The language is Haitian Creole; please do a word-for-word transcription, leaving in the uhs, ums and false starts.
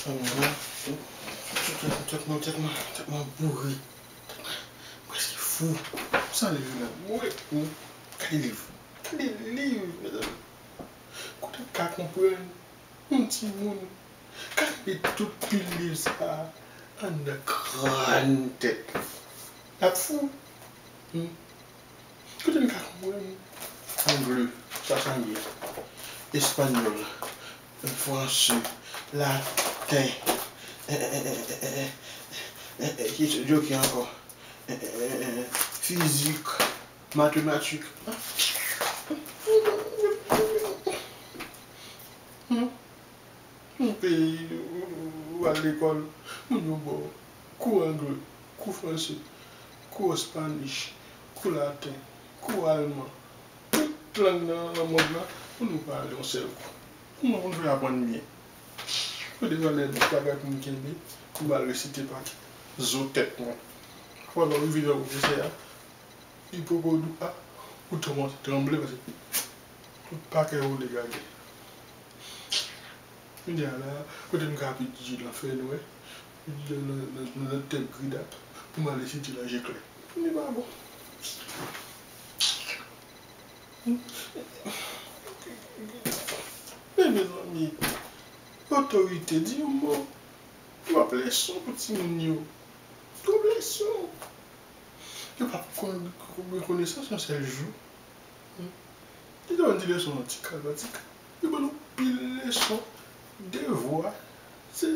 Tèt mwen, tèt mwen, tèt mwen, tèt mwen boure. Tèt mwen prèske fou. Sa leve la. Mwen, gade liv. Gade liv, mezanmi. Kote m ka konprann yon timoun ka kenbe tout pil liv sa a anndan kràn tèt li? L ap fou. Hmm. Kote n ka konprann angle, sa sanble, espanyòl, franse, laten, eh, eh, eh, eh, eh, eh, eh, ki, yo ki ankò? Eh, eh, eh, eh, fizik, matematik. Hmm. Yon peyi, ou al lekòl, moun yo ba w kou angle, kou franse, kou espanish, kou laten, kou alman. Tout lang nan, nan mond lan, moun yo pale yon sèl kou. Kouman moun fè aprann byen? Yo devan lè bagay pou m kenbe, pou m al resite pa kè. Zo tèt mwen. Apre lè w rive nan pwofesè a, li poko di w a, ou kòmanse tranble paske tout pa kè ou degage. Kounye a la, kote m ka ap etidye nan fènwè, etidye nan, nan, nan, nan tèt gridap, pou m al etidye nan je klè. Li pa bon. Men mezanmi, otorite, di yon mo. Twòp leson pou timoun yo. Twòp leson. Yo p ap konn rekonesans yon sèl jou. Hmm. Li te ban n ti leson nan ti kal pa ti kal. Li ban nou pil leson, devwa. Se,